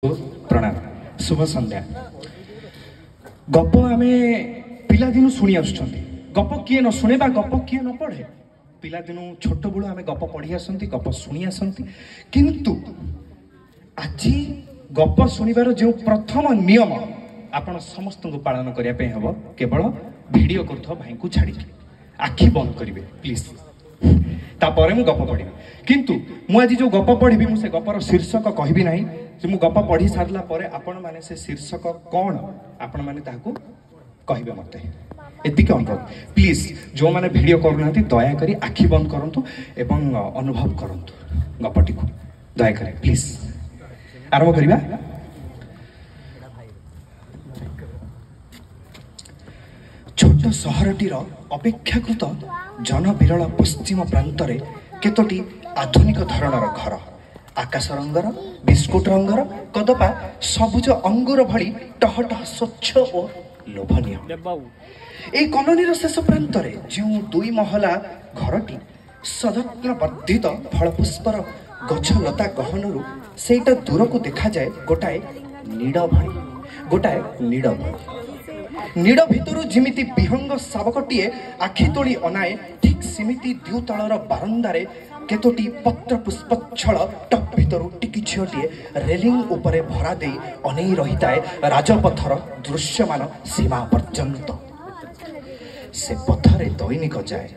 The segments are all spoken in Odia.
ପ୍ରଣାମ, ଶୁଭ ସନ୍ଧ୍ୟା। ଗପ ଆମେ ପିଲାଦିନୁ ଶୁଣି ଆସୁଛନ୍ତି। ଗପ କିଏ ନ ଶୁଣେ ବା ଗପ କିଏ ନ ପଢ଼େ? ପିଲାଦିନୁ ଛୋଟବେଳୁ ଆମେ ଗପ ପଢ଼ି ଆସନ୍ତି, ଗପ ଶୁଣି ଆସନ୍ତି। କିନ୍ତୁ ଆଜି ଗପ ଶୁଣିବାର ଯେଉଁ ପ୍ରଥମ ନିୟମ ଆପଣ ସମସ୍ତଙ୍କୁ ପାଳନ କରିବା ପାଇଁ ହେବ, କେବଳ ଭିଡ଼ିଓ କରୁଥିବା ଭାଇଙ୍କୁ ଛାଡ଼ିକି ଆଖି ବନ୍ଦ କରିବେ ପ୍ଲିଜ୍। ତାପରେ ମୁଁ ଗପ ପଢ଼ିବି। କିନ୍ତୁ ମୁଁ ଆଜି ଯେଉଁ ଗପ ପଢ଼ିବି, ମୁଁ ସେ ଗପର ଶୀର୍ଷକ କହିବି ନାହିଁ। ଯେ ମୁଁ ଗପ ପଢ଼ି ସାରିଲା ପରେ ଆପଣମାନେ ସେ ଶୀର୍ଷକ କ'ଣ ଆପଣମାନେ ତାହାକୁ କହିବେ ମୋତେ, ଏତିକି ଅନୁରୋଧ ପ୍ଲିଜ୍। ଯେଉଁମାନେ ଭିଡ଼ିଓ କରୁନାହାନ୍ତି, ଦୟାକରି ଆଖି ବନ୍ଦ କରନ୍ତୁ ଏବଂ ଅନୁଭବ କରନ୍ତୁ ଗପଟିକୁ, ଦୟାକରି ପ୍ଲିଜ୍। ଆରମ୍ଭ କରିବା। ଛୋଟ ସହରଟିର ଅପେକ୍ଷାକୃତ ଜନବିରଳ ପଶ୍ଚିମ ପ୍ରାନ୍ତରେ କେତୋଟି ଆଧୁନିକ ଧରଣର ଘର, ଆକାଶ ରଙ୍ଗର, ବିସ୍କୁଟ ରଙ୍ଗର, କଦପା ସବୁଜ ଅଙ୍ଗୁର ଭଳି ଟହ ଟହ ସ୍ୱଚ୍ଛ ଓ ଲୋଭନୀୟ। ଏଇ କଲୋନୀର ଶେଷ ପ୍ରାନ୍ତରେ ଯେଉଁ ଦୁଇ ମହଲା ଘରଟି ସଯତ୍ନ ବର୍ଦ୍ଧିତ ଫଳପୁଷ୍ପର ଗଛଲତା ଗହନରୁ ସେଇଟା ଦୂରକୁ ଦେଖାଯାଏ ଗୋଟାଏ ନୀଡ଼ ଭଳି, ଗୋଟାଏ ନୀଡ଼ ଭଳି। ନୀଡ଼ ଭିତରୁ ଯେମିତି ବିହଙ୍ଗ ଶାବକଟିଏ ଆଖି ତୋଳି ଅନାଏ, ଠିକ୍ ସେମିତି ଦ୍ୟୁତଳର ବାରନ୍ଦାରେ କେତୋଟି ପତ୍ର ପୁଷ୍ପଚ୍ଛଳ ଟପ୍ ଭିତରୁ ଟିକି ଝିଅଟିଏ ରେଲିଂ ଉପରେ ଭରା ଦେଇ ଅନେଇ ରହିଥାଏ ରାଜପଥର ଦୃଶ୍ୟମାନ ସୀମା ପର୍ଯ୍ୟନ୍ତ। ସେ ପଥରେ ଦୈନିକ ଯାଏ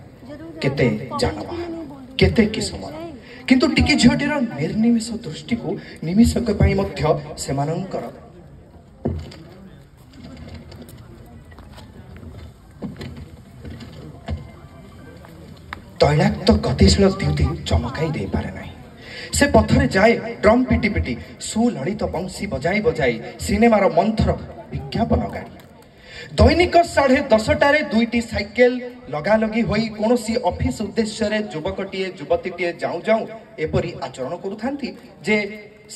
କେତେ ଯାନବାହନ, କେତେ କିସମର, କିନ୍ତୁ ଟିକି ଝିଅଟିର ନିର୍ନିମିଷ ଦୃଷ୍ଟିକୁ ନିମିଷକ ପାଇଁ ମଧ୍ୟ ସେମାନଙ୍କର ତୈଳାକ୍ତ ଗତିଶୀଳ ଦ୍ୟୁତି ଚମକାଇ ଦେଇପାରେ ନାହିଁ। ସେ ପଥରେ ଯାଏ ଡ୍ରମ୍ ପିଟି ପିଟି, ସୁଲଳିତ ବଂଶୀ ବଜାଇ ବଜାଇ ସିନେମାର ମନ୍ଥର ବିଜ୍ଞାପନ ଗାଡ଼ି। ଦୈନିକ 10:30ଟାରେ ଦୁଇଟି ସାଇକେଲ ଲଗାଲଗି ହୋଇ କୌଣସି ଅଫିସ ଉଦ୍ଦେଶ୍ୟରେ ଯୁବକଟିଏ ଯୁବତୀଟିଏ ଯାଉଁ ଯାଉଁ ଏପରି ଆଚରଣ କରୁଥାନ୍ତି ଯେ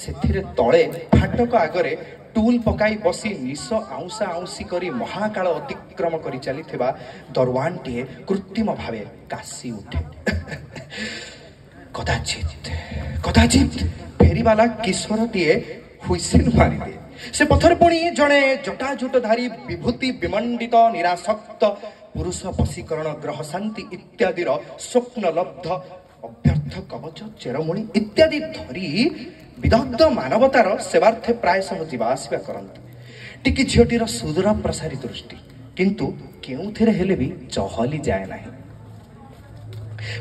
ସେଥିରେ ତଳେ ଫାଟକ ଆଗରେ ଟୁଲ ପକାଇ ବସି ନିଶ ଆଉଁସା ଆଉଁସି କରି ମହାକାଳ ଅତିକ୍ରମ କରି ଚାଲିଥିବା ଦରୱାନଟିଏ କୃତ୍ରିମ ଭାବେ କାଶି ଉଠେ। କଦାଚିତ କଦାଚିତ ଫେରିବାଲା କିଶୋରଟିଏ ହୁଇସିଲ ମାରିଦିଏ। ସେ ପଥରେ ପୁଣି ଜଣେ ଜଟାଜୁଟଧାରୀ ବିଭୂତି ବିମଣ୍ଡିତ ନିରାସକ୍ତ ପୁରୁଷ ବଶୀକରଣ, ଗ୍ରହ ଶାନ୍ତି ଇତ୍ୟାଦିର ସ୍ୱପ୍ନଲବ୍ଧ ଅଭ୍ୟର୍ଥ କବଚ, ଚେରମୂଳି ଇତ୍ୟାଦି ଧରି ବିଦଗ୍ଧ ମାନବତାର ସେବାର୍ଥେ ପ୍ରାୟଶଃ ଯିବା ଆସିବା କରନ୍ତି। ଟିକି ଝିଅଟିର ସୁଦୂର ପ୍ରସାରୀ ଦୃଷ୍ଟି କିନ୍ତୁ କେଉଁଥିରେ ହେଲେ ବି ଚହଲି ଯାଏ ନାହିଁ।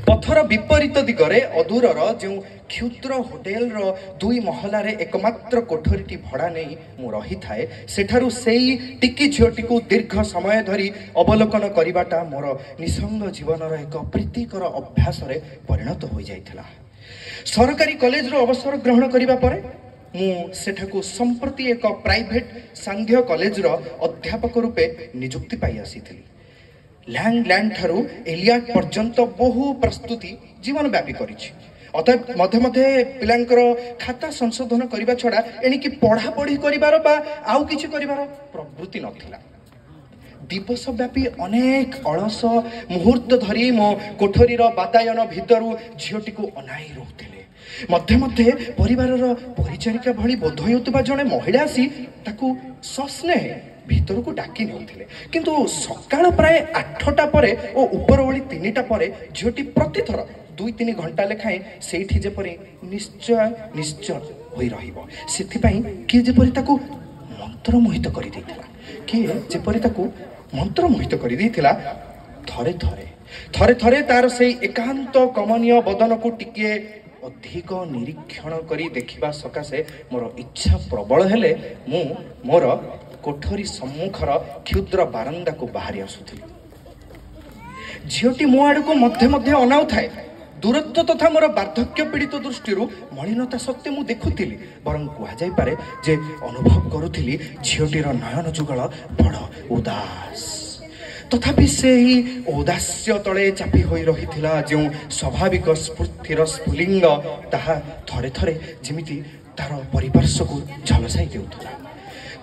ପଥର ବିପରୀତ ଦିଗରେ ଅଦୂରର ଯେଉଁ କ୍ଷୁଦ୍ର ହୋଟେଲର ଦୁଇ ମହଲାରେ ଏକମାତ୍ର କୋଠରୀଟି ଭଡ଼ା ନେଇ ମୁଁ ରହିଥାଏ, ସେଠାରୁ ସେଇ ଟିକି ଝିଅଟିକୁ ଦୀର୍ଘ ସମୟ ଧରି ଅବଲୋକନ କରିବାଟା ମୋର ନିସଙ୍ଗ ଜୀବନର ଏକ ପ୍ରୀତିକର ଅଭ୍ୟାସରେ ପରିଣତ ହୋଇଯାଇଥିଲା। ସରକାରୀ କଲେଜରୁ ଅବସର ଗ୍ରହଣ କରିବା ପରେ ମୁଁ ସେଠାକୁ ସମ୍ପ୍ରତି ଏକ ପ୍ରାଇଭେଟ ସାନ୍ଧ୍ୟ କଲେଜର ଅଧ୍ୟାପକ ରୂପେ ନିଯୁକ୍ତି ପାଇ ଆସିଥିଲି। ଲ୍ୟାଣ୍ଡ ଠାରୁ ଏଲିଆଟ୍ ପର୍ଯ୍ୟନ୍ତ ବହୁ ପ୍ରସ୍ତୁତି ଜୀବନବ୍ୟାପୀ କରିଛି। ଅତଏବ ମଧ୍ୟେ ମଧ୍ୟେ ପିଲାଙ୍କର ଖାତା ସଂଶୋଧନ କରିବା ଛଡ଼ା ଏଣିକି ପଢ଼ାପଢ଼ି କରିବାର ବା ଆଉ କିଛି କରିବାର ପ୍ରବୃତ୍ତି ନଥିଲା। ଦିବସବ୍ୟାପୀ ଅନେକ ଅଳସ ମୁହୂର୍ତ୍ତ ଧରି ମୋ କୋଠରୀର ବାତାୟନ ଭିତରୁ ଝିଅଟିକୁ ଅନାଇ ରହୁଥିଲେ। ମଧ୍ୟେ ମଧ୍ୟେ ପରିବାରର ପରିଚାରିକା ଭଳି ବୋଧ ହେଉଥିବା ଜଣେ ମହିଳା ଆସି ତାକୁ ସସ୍ନେହେ ଭିତରକୁ ଡାକି ନେଉଥିଲେ। କିନ୍ତୁ ସକାଳ ପ୍ରାୟ 8ଟା ପରେ ଓ ଉପରଓଳି 3ଟା ପରେ ଝିଅଟି ପ୍ରତିଥର 2-3 ଘଣ୍ଟା ଲେଖାଏଁ ସେଇଠି ଯେପରି ନିଶ୍ଚୟ ନିଶ୍ଚୟ ହୋଇ ରହିବ, ସେଥିପାଇଁ କିଏ ଯେପରି ତାକୁ ମନ୍ତ୍ରମୋହିତ କରିଦେଇଥିଲା, କିଏ ଯେପରି ତାକୁ ମନ୍ତ୍ରମୋହିତ କରିଦେଇଥିଲା। ଥରେ ଥରେ ଥରେ ଥରେ ତାର ସେଇ ଏକାନ୍ତ କମନୀୟ ବଦନକୁ ଟିକିଏ ଅଧିକ ନିରୀକ୍ଷଣ କରି ଦେଖିବା ସକାଶେ ମୋର ଇଚ୍ଛା ପ୍ରବଳ ହେଲେ ମୁଁ ମୋର କୋଠରୀ ସମ୍ମୁଖର କ୍ଷୁଦ୍ର ବାରନ୍ଦାକୁ ବାହାରି ଆସୁଥିଲି। ଝିଅଟି ମୋ ଆଡ଼କୁ ମଧ୍ୟେ ମଧ୍ୟେ ଅନାଉଥାଏ। ଦୂରତ୍ୱ ତଥା ମୋର ବାର୍ଦ୍ଧକ୍ୟ ପୀଡ଼ିତ ଦୃଷ୍ଟିରୁ ମଳିନତା ସତ୍ତ୍ୱେ ମୁଁ ଦେଖୁଥିଲି, ବରଂ କୁହାଯାଇପାରେ ଯେ ଅନୁଭବ କରୁଥିଲି ଝିଅଟିର ନୟନ ଯୁଗଳ ବଡ଼ ଉଦାସ। ତଥାପି ସେହି ଔଦାସ୍ୟ ତଳେ ଚାପି ହୋଇ ରହିଥିଲା ଯେଉଁ ସ୍ୱାଭାବିକ ସ୍ଫୂର୍ତ୍ତିର ସ୍ଫୁଲିଙ୍ଗ, ତାହା ଥରେ ଥରେ ଯେମିତି ତାର ପରିପାର୍ଶ୍ୱକୁ ଝଲସାଇ ଦେଉଥିଲା।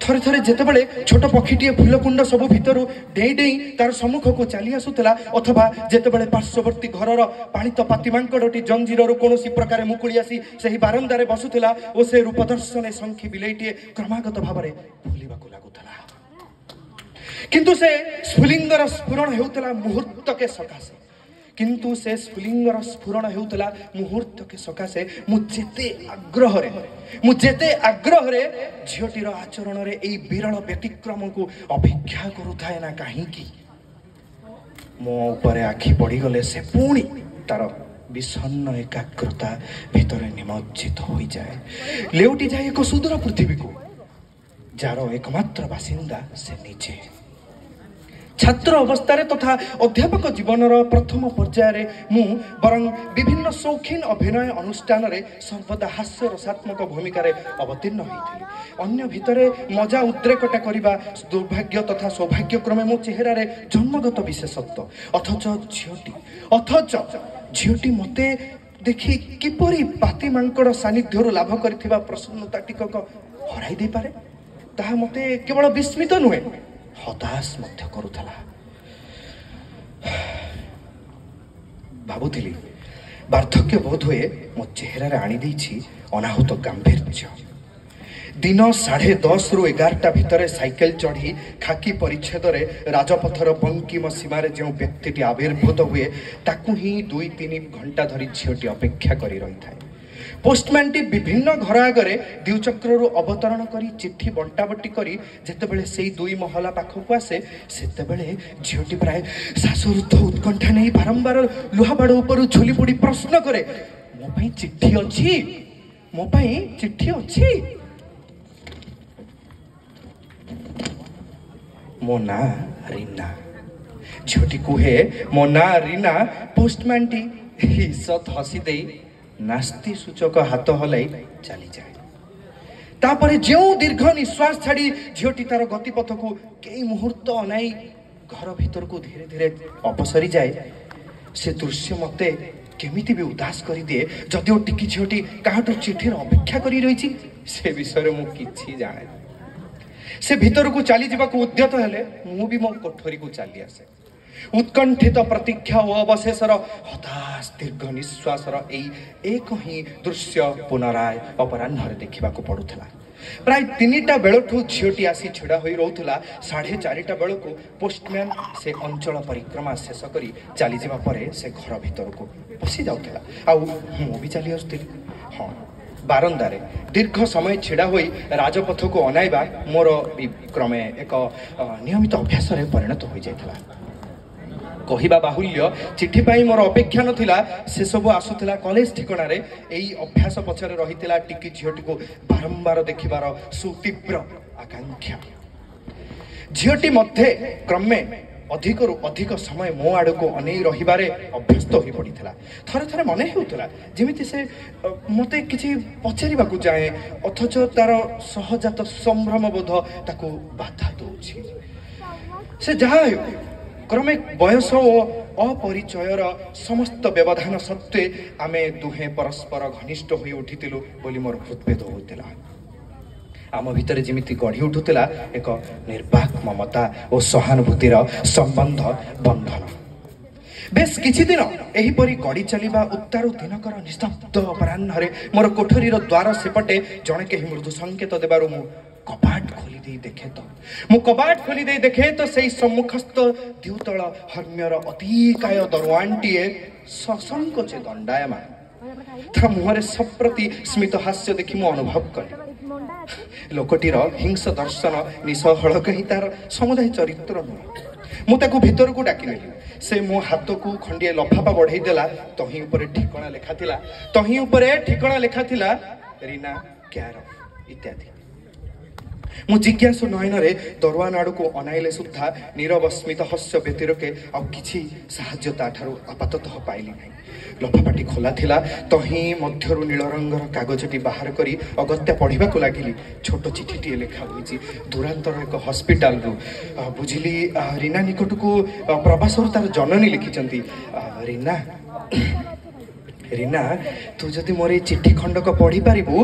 ଥରେ ଥରେ ଯେତେବେଳେ ଛୋଟ ପକ୍ଷୀଟିଏ ଫୁଲକୁଣ୍ଡ ସବୁ ଭିତରୁ ଡେଇଁ ଡେଇଁ ତାର ସମ୍ମୁଖକୁ ଚାଲି ଆସୁଥିଲା, ଅଥବା ଯେତେବେଳେ ପାର୍ଶ୍ୱବର୍ତ୍ତୀ ଘରର ପାଳିତ ପାତିମାଙ୍କଡ଼ଟି ଜଞ୍ଜିରରୁ କୌଣସି ପ୍ରକାରେ ମୁକୁଳି ଆସି ସେହି ବାରନ୍ଦାରେ ବସୁଥିଲା ଓ ସେ ରୂପ ଦର୍ଶନେ ଶଙ୍ଖୀ ବିଲେଇଟିଏ କ୍ରମାଗତ ଭାବରେ ଫୁଲିବାକୁ ଲାଗୁଥିଲା, କିନ୍ତୁ ସେ ସ୍ଫୁଲିଙ୍ଗର ସ୍ଫୁରଣ ହେଉଥିଲା ମୁହୂର୍ତ୍ତକେ ସକାଶେ। କିନ୍ତୁ ସେ ସ୍ଫୁଲିଙ୍ଗର ସ୍ଫୁରଣ ହେଉଥିଲା ମୁହୂର୍ତ୍ତକେ ସକାଶେ। ମୁଁ ଯେତେ ଆଗ୍ରହରେ ଝିଅଟିର ଆଚରଣରେ ଏଇ ବିରଳ ବ୍ୟତିକ୍ରମକୁ ଅପେକ୍ଷା କରୁଥାଏ ନା କାହିଁକି, ମୋ ଉପରେ ଆଖି ପଡ଼ିଗଲେ ସେ ପୁଣି ତାର বিষণ্ণ ଏକାଗ୍ରତା ଭିତରେ ନିମଜ୍ଜିତ ହୋଇଯାଏ, ଲେଉଟି ଯାଏ ଏକ ସୁଦୂର ପୃଥିବୀକୁ, ଯାର ଏକମାତ୍ର ବାସିନ୍ଦା ସେ ନିଜେ। ଛାତ୍ର ଅବସ୍ଥାରେ ତଥା ଅଧ୍ୟାପକ ଜୀବନର ପ୍ରଥମ ପର୍ଯ୍ୟାୟରେ ମୁଁ ବରଂ ବିଭିନ୍ନ ଶୌଖିନ ଅଭିନୟ ଅନୁଷ୍ଠାନରେ ସର୍ବଦା ହାସ୍ୟ ରସାତ୍ମକ ଭୂମିକାରେ ଅବତୀର୍ଣ୍ଣ ହୋଇଥିଲି। ଅନ୍ୟ ଭିତରେ ମଜା ଉଦ୍ରେକଟା କରିବା ଦୁର୍ଭାଗ୍ୟ ତଥା ସୌଭାଗ୍ୟକ୍ରମେ ମୋ ଚେହେରାରେ ଜନ୍ମଗତ ବିଶେଷତ୍ୱ। ଅଥଚ ଝିଅଟି ମୋତେ ଦେଖି କିପରି ପାତି ମାଙ୍କଡ଼ ସାନ୍ନିଧ୍ୟରୁ ଲାଭ କରିଥିବା ପ୍ରସନ୍ନତା ଟିକକ ହରାଇ ଦେଇପାରେ, ତାହା ମୋତେ କେବଳ ବିସ୍ମିତ ନୁହେଁ, ହତାଶ ମଧ୍ୟ କରୁଥିଲା। ଭାବୁଥିଲି ବାର୍ଦ୍ଧକ୍ୟ ବୋଧହୁଏ ମୋ ଚେହେରାରେ ଆଣିଦେଇଛି ଅନାହୁତ ଗାମ୍ଭୀର୍ଯ୍ୟ। ଦିନ 10:30ରୁ 11ଟା ଭିତରେ ସାଇକେଲ ଚଢ଼ି ଖାକି ପରିଚ୍ଛେଦରେ ରାଜପଥର ବଙ୍କିମ ସୀମାରେ ଯେଉଁ ବ୍ୟକ୍ତିଟି ଆବିର୍ଭୂତ ହୁଏ, ତାକୁ ହିଁ 2-3 ଘଣ୍ଟା ଧରି ଝିଅଟି ଅପେକ୍ଷା କରି ରହିଥାଏ। ପୋଷ୍ଟମ୍ୟାନଟି ବିଭିନ୍ନ ଘର ଆଗରେ ଦ୍ୱିଚକ୍ରରୁ ଅବତରଣ କରି ଚିଠି ବଣ୍ଟାବଣ୍ଟି କରି ଯେତେବେଳେ ସେଇ 2 ମହଲା ପାଖକୁ ଆସେ, ସେତେବେଳେ ଝିଅଟି ପ୍ରାୟ ଶ୍ୱାସରୁଦ୍ଧ ଉତ୍କଣ୍ଠା ନେଇ ବାରମ୍ବାର ଲୁହାବାଡ଼ ଉପରୁ ଝୁଲି ପଡ଼ି ପ୍ରଶ୍ନ କରେ, ମୋ ପାଇଁ ଚିଠି ଅଛି? ମୋ ପାଇଁ ଚିଠି ଅଛି? ମୋ ନାଁ ରୀନା, ଝିଅଟି କୁହେ, ମୋ ନାଁ ରୀନା। ପୋଷ୍ଟମ୍ୟାନଟି ଈଷତ୍ ହସି ଦେଇ ନାସ୍ତି ସୂଚକ ହାତ ହଲାଇ ଚାଲିଯାଏ। ତାପରେ ଯେଉଁ ଦୀର୍ଘ ନିଶ୍ୱାସ ଛାଡ଼ି ଝିଅଟି ତାର ଗତିପଥକୁ କେଇ ମୁହୂର୍ତ୍ତ ଅନାଇ ଘର ଭିତରକୁ ଧୀରେ ଧୀରେ ଅପସରି ଯାଏ, ସେ ଦୃଶ୍ୟ ମୋତେ କେମିତି ବି ଉଦାସ କରିଦିଏ। ଯଦିଓ ଟିକି ଝିଅଟି କାହାଠୁ ଚିଠିର ଅପେକ୍ଷା କରି ରହିଛି, ସେ ବିଷୟରେ ମୁଁ କିଛି ଜାଣେ। ସେ ଭିତରକୁ ଚାଲିଯିବାକୁ ଉଦ୍ୟତ ହେଲେ ମୁଁ ବି ମୋ କୋଠରୀକୁ ଚାଲି ଆସେ। ଉତ୍କଣ୍ଠିତ ପ୍ରତୀକ୍ଷା ଓ ଅବଶେଷର ହତାଶ ଦୀର୍ଘ ନିଶ୍ୱାସର ଏଇ ଏକ ହିଁ ଦୃଶ୍ୟ ପୁନରାୟ ଅପରାହ୍ନରେ ଦେଖିବାକୁ ପଡୁଥିଲା। ପ୍ରାୟ 3ଟା ବେଳଠୁ ଝିଅଟି ଆସି ଛିଡ଼ା ହୋଇ ରହୁଥିଲା। 4:30 ବେଳକୁ ପୋଷ୍ଟମ୍ୟାନ ସେ ଅଞ୍ଚଳ ପରିକ୍ରମା ଶେଷ କରି ଚାଲିଯିବା ପରେ ସେ ଘର ଭିତରକୁ ପଶି ଯାଉଥିଲା, ଆଉ ମୁଁ ବି ଚାଲି ଆସୁଥିଲି। ହଁ, ବାରନ୍ଦାରେ ଦୀର୍ଘ ସମୟ ଛିଡ଼ା ହୋଇ ରାଜପଥକୁ ଅନାଇବା ମୋର ବି କ୍ରମେ ଏକ ନିୟମିତ ଅଭ୍ୟାସରେ ପରିଣତ ହୋଇଯାଇଥିଲା। କହିବା ବାହୁଲ୍ୟ, ଚିଠି ପାଇଁ ମୋର ଅପେକ୍ଷା ନଥିଲା, ସେସବୁ ଆସୁଥିଲା କଲେଜ ଠିକଣାରେ। ଏଇ ଅଭ୍ୟାସ ପଛରେ ରହିଥିଲା ଟିକି ଝିଅଟିକୁ ବାରମ୍ବାର ଦେଖିବାର ସୁତୀବ୍ର ଆକାଂକ୍ଷା। ଝିଅଟି ମଧ୍ୟ କ୍ରମେ ଅଧିକରୁ ଅଧିକ ସମୟ ମୋ ଆଡ଼କୁ ଅନେଇ ରହିବାରେ ଅଭ୍ୟସ୍ତ ହୋଇପଡ଼ିଥିଲା। ଥରେ ଥରେ ମନେ ହେଉଥିଲା ଯେମିତି ସେ ମୋତେ କିଛି ପଚାରିବାକୁ ଚାହେଁ, ଅଥଚ ତାର ସହଜାତ ସମ୍ଭ୍ରମବୋଧ ତାକୁ ବାଧା ଦେଉଛି। ସେ ଯାହା ହେଉ, କ୍ରମେ ବୟସ ଓ ଅପରିଚୟର ସମସ୍ତ ବ୍ୟବଧାନ ସତ୍ତ୍ୱେ ଆମେ ଦୁହେଁ ପରସ୍ପର ଘନିଷ୍ଠ ହୋଇ ଉଠିଥିଲୁ ବୋଲି ମୋର ହୃଦଭେଦ ହେଉଥିଲା। ଆମ ଭିତରେ ଯେମିତି ଗଢ଼ି ଉଠୁଥିଲା ଏକ ନିର୍ବାକ ମମତା ଓ ସହାନୁଭୂତିର ସମ୍ବନ୍ଧ ବନ୍ଧନ। ବେଶ କିଛି ଦିନ ଏହିପରି ଗଡ଼ି ଚାଲିବା ଉତ୍ତାରୁ ଦିନକର ନିସ୍ତବ୍ଧ ଅପରାହ୍ନରେ ମୋର କୋଠରୀର ଦ୍ୱାର ସେପଟେ ଜଣେ କେହି ମୃଦୁ ସଂକେତ ଦେବାରୁ ମୁଁ କବାଟ ଖୋଲି ଦେଇ ଦେଖେ ତ ମୁଁ କବାଟ ଖୋଲି ଦେଇ ଦେଖେ ତ ସେଇ ସମ୍ମୁଖସ୍ଥ ଦ୍ୱିତଳ ହର୍ମ୍ୟର ଅତିକାୟ ଦରୱାନଟିଏ ସସଙ୍କୋଚେ ଦଣ୍ଡାୟମାନ। ତା ମୁହଁରେ ସପ୍ରତି ସ୍ମିତ ହାସ୍ୟ ଦେଖି ମୁଁ ଅନୁଭବ କଲି ଲୋକଟିର ହିଂସ ଦର୍ଶନ ନିଶହଳକ ହିଁ ତାର ସମୁଦାୟ ଚରିତ୍ର ନୁହେଁ। ମୁଁ ତାକୁ ଭିତରକୁ ଡାକିନେଲି। ସେ ମୋ ହାତକୁ ଖଣ୍ଡିଏ ଲଫାପା ବଢ଼େଇ ଦେଲା। ତହିଁ ଉପରେ ଠିକଣା ଲେଖା ଥିଲା, ରୀନା କ୍ୟାର ଇତ୍ୟାଦି। ମୁଁ ଜିଜ୍ଞାସୁ ନୟନରେ ଦରୱାନ ଆଡ଼କୁ ଅନାଇଲେ ସୁଦ୍ଧା ନୀରବ ସ୍ମିତ ହସ୍ୟ ବ୍ୟତିରେକେ ଆଉ କିଛି ସାହାଯ୍ୟ ତାଠାରୁ ଆପାତତଃ ପାଇଲି ନାହିଁ। ଲଫାପାଟି ଖୋଲା ଥିଲା। ତହିଁ ମଧ୍ୟରୁ ନୀଳ ରଙ୍ଗର କାଗଜଟି ବାହାର କରି ଅଗତ୍ୟା ପଢ଼ିବାକୁ ଲାଗିଲି। ଛୋଟ ଚିଠିଟିଏ ଲେଖା ହୋଇଛି ଦୂରାନ୍ତର ଏକ ହସ୍ପିଟାଲରୁ। ବୁଝିଲି ରୀନା ନିକଟକୁ ପ୍ରବାସରୁ ତାର ଜନନୀ ଲେଖିଛନ୍ତି। ରୀନା, ରୀନା, ତୁ ଯଦି ମୋର ଏଇ ଚିଠି ଖଣ୍ଡକ ପଢ଼ିପାରିବୁ,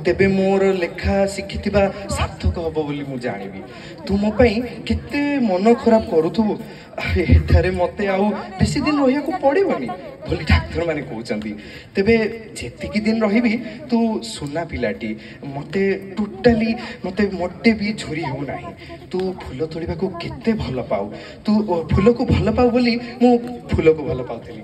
ତେବେ ମୋର ଲେଖା ଶିଖିଥିବା ସାର୍ଥକ ହବ ବୋଲି ମୁଁ ଜାଣିବି। ତୁ ମୋ ପାଇଁ କେତେ ମନ ଖରାପ କରୁଥିବୁ। ଏଠାରେ ମୋତେ ଆଉ ବେଶୀ ଦିନ ରହିବାକୁ ପଡ଼ିବନି ବୋଲି ଡାକ୍ତରମାନେ କହୁଛନ୍ତି। ତେବେ ଯେତିକି ଦିନ ରହିବି, ତୁ ସୁନା ପିଲାଟି, ମୋତେ ଟୋଟାଲି ମୋତେ ମୋଟେ ବି ଝୁରି ହେଉନାହିଁ। ତୁ ଫୁଲ ତୋଳିବାକୁ କେତେ ଭଲ ପାଉ। ତୁ ଫୁଲକୁ ଭଲ ପାଉ ବୋଲି ମୁଁ ଫୁଲକୁ ଭଲ ପାଉଥିଲି।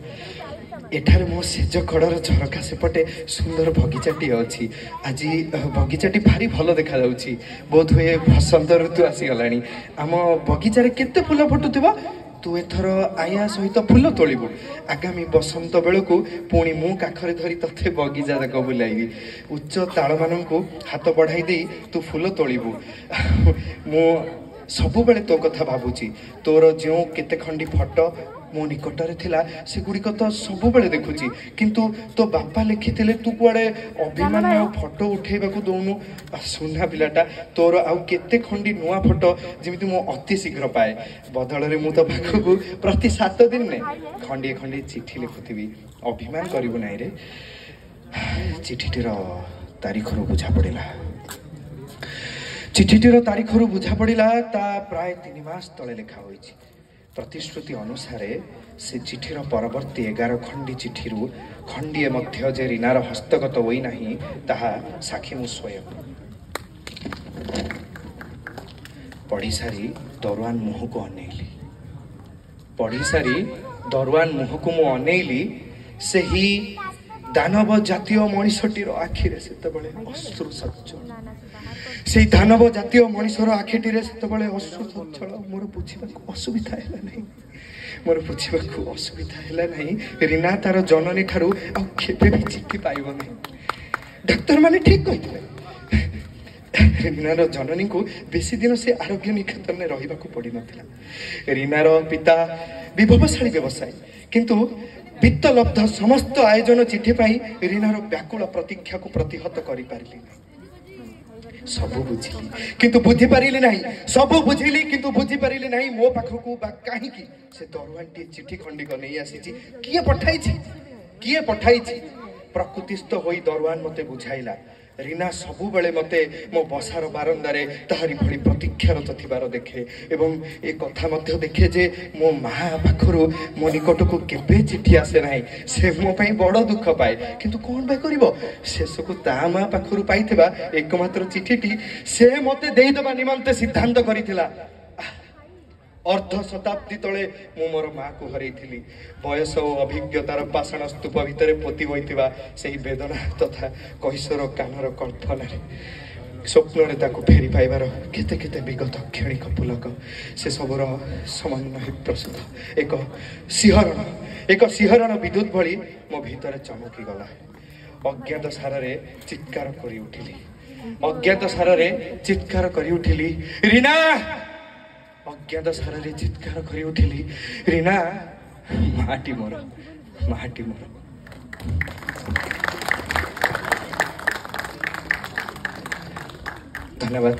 ଏଠାରେ ମୋ ଶେଜ କଡ଼ର ଝରକା ସେପଟେ ସୁନ୍ଦର ବଗିଚାଟିଏ ଅଛି। ଆଜି ବଗିଚାଟି ଭାରି ଭଲ ଦେଖାଯାଉଛି। ବୋଧହୁଏ ବସନ୍ତ ଋତୁ ଆସିଗଲାଣି। ଆମ ବଗିଚାରେ କେତେ ଫୁଲ ଫୁଟୁଥିବ। ତୁ ଏଥର ଆୟା ସହିତ ଫୁଲ ତୋଳିବୁ। ଆଗାମୀ ବସନ୍ତ ବେଳକୁ ପୁଣି ମୁଁ କାଖରେ ଧରି ତତେ ବଗିଚା ଯାକ ବୁଲାଇବି। ଉଚ୍ଚ ତାଳମାନଙ୍କୁ ହାତ ବଢ଼ାଇ ଦେଇ ତୁ ଫୁଲ ତୋଳିବୁ। ମୁଁ ସବୁବେଳେ ତୋ କଥା ଭାବୁଛି। ତୋର ଯେଉଁ କେତେ ଖଣ୍ଡି ଫଟୋ ମୋ ନିକଟରେ ଥିଲା, ସେଗୁଡ଼ିକ ତ ସବୁବେଳେ ଦେଖୁଛି। କିନ୍ତୁ ତୋ ବାପା ଲେଖିଥିଲେ ତୁ କୁଆଡ଼େ ଅଭିମାନ ଆଉ ଫଟୋ ଉଠେଇବାକୁ ଦଉନୁ। ସୁନା ପିଲାଟା, ତୋର ଆଉ କେତେ ଖଣ୍ଡି ନୂଆ ଫଟୋ ଯେମିତି ମୁଁ ଅତି ଶୀଘ୍ର ପାଏ। ବଦଳରେ ମୁଁ ତୋ ପାଖକୁ ପ୍ରତି 7 ଦିନରେ ଖଣ୍ଡିଏ ଖଣ୍ଡିଏ ଚିଠି ଲେଖୁଥିବି। ଅଭିମାନ କରିବୁ ନାହିଁ ରେ। ଚିଠିଟିର ତାରିଖରୁ ବୁଝା ପଡ଼ିଲା, ଚିଠିଟିର ତାରିଖରୁ ବୁଝା ପଡ଼ିଲା ତା ପ୍ରାୟ 3 ମାସ ତଳେ ଲେଖା ହୋଇଛି। ପ୍ରତିଶ୍ରୁତି ଅନୁସାରେ ସେ ଚିଠିର ପରବର୍ତ୍ତୀ 11 ଖଣ୍ଡି ଚିଠିରୁ ଖଣ୍ଡିଏ ମଧ୍ୟ ଯେ ରୀନାର ହସ୍ତଗତ ହୋଇନାହିଁ, ତାହା ସାକ୍ଷୀ ମୁଁ ସ୍ୱୟଂ। ପଢ଼ି ସାରି ଦରୱାନ ମୁହଁକୁ ଅନେଇଲି। ପଢ଼ି ସାରି ଦରୱାନ ମୁହଁକୁ ମୁଁ ଅନେଇଲି। ସେହି ଦାନବ ଜାତୀୟ ମଣିଷଟିର ଆଖିରେ ସେତେବେଳେ ଅଶ୍ରୁ ସଜ୍ଜଳ। ସେଇ ଦାନବ ଜାତୀୟ ମଣିଷର ଆଖିଟିରେ ସେତେବେଳେ ଅଶ୍ରୁ ସଜ୍ଜଳ। ମୋର ବୁଝିବାକୁ ଅସୁବିଧା ହେଲା ନାହିଁ, ମୋର ବୁଝିବାକୁ ଅସୁବିଧା ହେଲା ନାହିଁ, ରୀନା ତାର ଜନନୀ ଠାରୁ ଆଉ କେବେ ବି ଚିଠି ପାଇବ ନାହିଁ। ଡାକ୍ତରମାନେ ଠିକ କହିଥିଲେ, ରୀନାର ଜନନୀଙ୍କୁ ବେଶୀ ଦିନ ସେ ଆରୋଗ୍ୟ ନିକେତନରେ ରହିବାକୁ ପଡ଼ିନଥିଲା। ରୀନାର ପିତା ବିଭବଶାଳୀ ବ୍ୟବସାୟୀ, କିନ୍ତୁ ବିତ୍ତଲବ୍ଧ ସମସ୍ତ ଆୟୋଜନ ଚିଠି ପାଇଁ ରୀନାର ବ୍ୟାକୁଳ ପ୍ରତୀକ୍ଷାକୁ ପ୍ରତିହତ କରିପାରିଲି ନାହିଁ। ସବୁ ବୁଝିଲି କିନ୍ତୁ ବୁଝିପାରିଲି ନାହିଁ। ସବୁ ବୁଝିଲି କିନ୍ତୁ ବୁଝିପାରିଲି ନାହିଁ, ମୋ ପାଖକୁ ବା କାହିଁକି ସେ ଦରୱାନଟିଏ ଚିଠି ଖଣ୍ଡିକ ନେଇ ଆସିଛି। କିଏ ପଠାଇଛି? କିଏ ପଠାଇଛି? ପ୍ରକୃତିସ୍ଥ ହୋଇ ଦରୱାନ ମୋତେ ବୁଝାଇଲା, ରୀନା ସବୁବେଳେ ମୋତେ ମୋ ବସାର ବାରନ୍ଦାରେ ତାହାରି ଭଳି ପ୍ରତୀକ୍ଷାରତ ଥିବାର ଦେଖେ ଏବଂ ଏ କଥା ମଧ୍ୟ ଦେଖେ ଯେ ମୋ ମା ପାଖରୁ ମୋ ନିକଟକୁ କେବେ ଚିଠି ଆସେ ନାହିଁ। ସେ ମୋ ପାଇଁ ବଡ଼ ଦୁଃଖ ପାଏ, କିନ୍ତୁ କ'ଣ ବା କରିବ? ଶେଷକୁ ତା ମା ପାଖରୁ ପାଇଥିବା ଏକମାତ୍ର ଚିଠିଟି ସେ ମୋତେ ଦେଇଦେବା ନିମନ୍ତେ ସିଦ୍ଧାନ୍ତ କରିଥିଲା। ଅର୍ଦ୍ଧ ଶତାବ୍ଦୀ ତଳେ ମୁଁ ମୋର ମାକୁ ହରେଇଥିଲି। ବୟସ ଓ ଅଭିଜ୍ଞତାର ପାଷାଣ ସ୍ତୂପ ଭିତରେ ପୋତି ହୋଇଥିବା ସେହି ବେଦନା ତଥା କୈଶୋର କାନର କଳ୍ପନାରେ, ସ୍ୱପ୍ନରେ ତାକୁ ଫେରି ପାଇବାର କେତେ କେତେ ବିଗତ କ୍ଷଣିକ ପୁଲକ, ସେସବୁର ସମନ୍ୱୟ ପ୍ରସୂତ ଏକ ଶିହରଣ, ଏକ ଶିହରଣ ବିଦ୍ୟୁତ ଭଳି ମୋ ଭିତରେ ଚମକିଗଲା। ଅଜ୍ଞାତ ସାରରେ ଚିତ୍କାର କରି ଉଠିଲି, ଅଜ୍ଞାତ ସାରରେ ଚିତ୍କାର କରି ଉଠିଲି, ରୀନା! ଅଜ୍ଞାତ ସାରରେ ଚିତ୍କାର କରି ଉଠିଲି, ରୀନା, ମାଟି ମୋର, ମାଟି ମୋର। ଧନ୍ୟବାଦ।